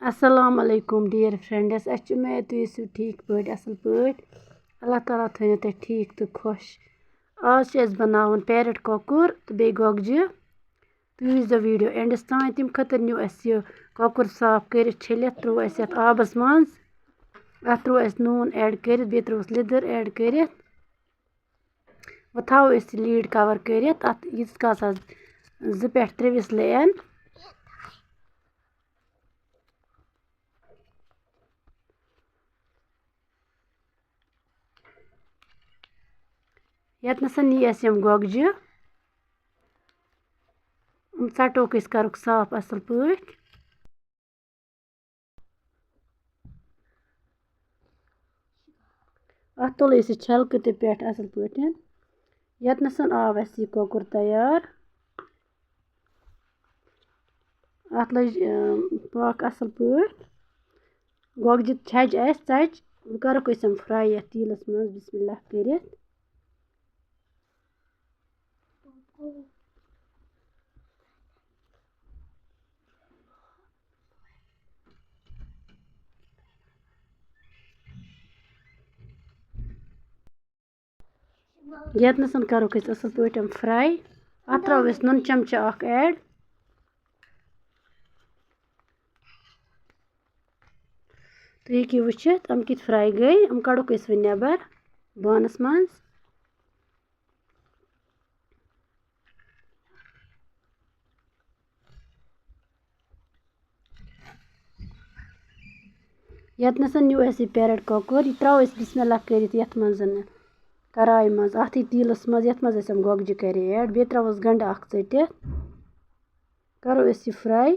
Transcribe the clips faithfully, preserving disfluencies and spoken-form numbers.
السلام علیکم dear friends، اَسہِ چھِ اُمید تُہۍ ٲسِو ٹھیٖک پٲٹھۍ، اَصٕل پٲٹھۍ۔ اللہ تعالیٰ تھٲینو تۄہہِ ٹھیٖک تہٕ خۄش۔ آز چھِ اَسہِ بَناوُن parrot کۄکُر تہٕ بیٚیہِ گۄگجہِ۔ تُہۍ وٕچھزیو video endس تام۔ تَمہِ خٲطرٕ نیوٗ اَسہِ یہِ کۄکُر صاف کٔرِتھ چھٔلِتھ، ترٛوو اَسہِ یَتھ آبَس منٛز۔ اَتھ ترٛوو اَسہِ نوٗن add کٔرِتھ، بیٚیہِ ترٛٲوٕس لیٚدٕر add کٔرِتھ۔ وۄنۍ تھاوو أسۍ یہِ lid cover کٔرِتھ، اَتھ ییٖتِس کالَس اَتھ زٕ پٮ۪ٹھ ترٛےٚ whistle یِن۔ ییٚتنَس یی اَسہِ یِم گۄگجہِ، یِم ژَٹوکھ أسۍ، کَرُکھ صاف اَصٕل پٲٹھۍ۔ اَتھ تُلو أسۍ یہِ چھَلکہٕ تہِ پٮ۪ٹھ اَصٕل پٲٹھۍ۔ ییٚتنَس آو اَسہِ یہِ کۄکُر تیار۔ اَتھ لٔج، اۭں، پاکھ اَصٕل پٲٹھۍ۔ گۄگجہِ چھَجہِ اَسہِ ژَجہِ۔ وۄنۍ کَرُکھ أسۍ یِم fry یَتھ تیٖلَس منٛز بسم اللہ کٔرِتھ۔ ییٚتنَس کَرُکھ أسۍ اَصٕل پٲٹھۍ یِم fry۔ اَتھ ترٛاوو أسۍ نُن چمچہٕ اَکھ add۔ تُہۍ ہیٚکِو وٕچھِتھ، یِم کِتھ fry گٔے۔ یِم کَڑوکھ أسۍ وۄنۍ نٮ۪بر بانَس منٛز۔ ییٚتنَس نیوٗ اَسہِ یہِ parrot کۄکُر، یہِ ترٛاوو أسۍ بسم اللہ کٔرِتھ یَتھ منٛز، کڑایہِ منٛز، اَتھٕے تیٖلَس منٛز، یَتھ منٛز اَسہِ یِم گۄگجہِ کَرے add۔ بیٚیہِ ترٛاووس گنٛڈٕ اَکھ ژٔٹِتھ، کَرو أسۍ یہِ fry۔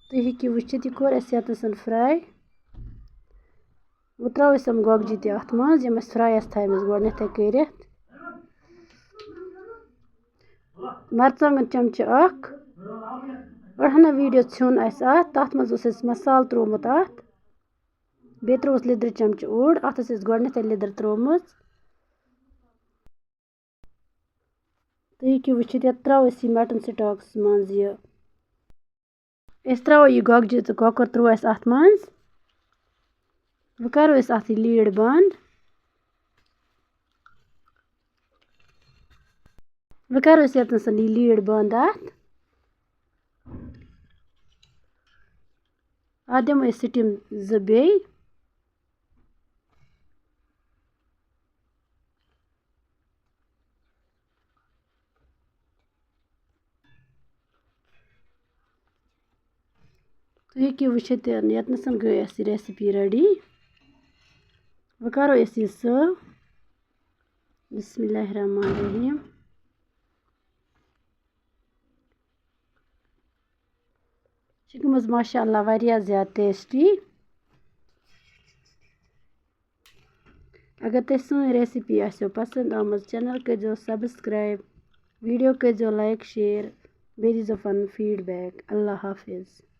تُہۍ ہیٚکِو وٕچھِتھ، یہِ کوٚر اَسہِ ییٚتنَس fry۔ وۄنۍ ترٛاوو أسۍ یِم گۄگجہِ تہِ اَتھ منٛز، یِم اَسہِ fry آسہٕ تھایمَژٕ گۄڈٕنٮ۪تھٕے کٔرِتھ۔ مَرژٕوانٛگَن چمچہٕ اَکھ۔ أڑہَنا video ژھیوٚن اَسہِ اَتھ، تَتھ منٛز اوس اَسہِ مصالہٕ ترٛوومُت اَتھ۔ بیٚیہِ ترٛووُس لیٚدرِ چمچہٕ اوٚڑ، اَتھ ٲس اَسہِ گۄڈٕنٮ۪تھٕے لیٚدٕر ترٛٲومٕژ۔ تُہۍ ہیٚکِو وٕچھِتھ، یَتھ ترٛاوو أسۍ یہِ mutton stockَس منٛز یہِ۔ أسۍ ترٛاوو یہِ گۄگجہِ تہٕ کۄکُر ترٛوو اَسہِ اَتھ منٛز۔ وۄنۍ کَرو أسۍ اَتھ یہِ lid بنٛد۔ وۄنۍ کَرو أسۍ ییٚتنَس یہِ lid بنٛد اَتھ۔ اَتھ دِمو أسۍ steam زٕ بیٚیہِ۔ تُہۍ ہیٚکِو وٕچھِتھ، ییٚتنَس گٔے اَسہِ یہِ recipe ready۔ وۄنۍ کَرو أسۍ یہِ serve۔ بسم اللہ الرحمن الرحیم۔ چھِ گٔمٕژ ماشاء اللہ واریاہ زیادٕ tasty۔ اگر تۄہہِ سٲنۍ recipe آسیو پسنٛد آمٕژ، channel کٔرۍزیو subscribe، video کٔرۍزیو like، share، بیٚیہِ دیٖزیو پنُن feedback۔ اللہ حافظ۔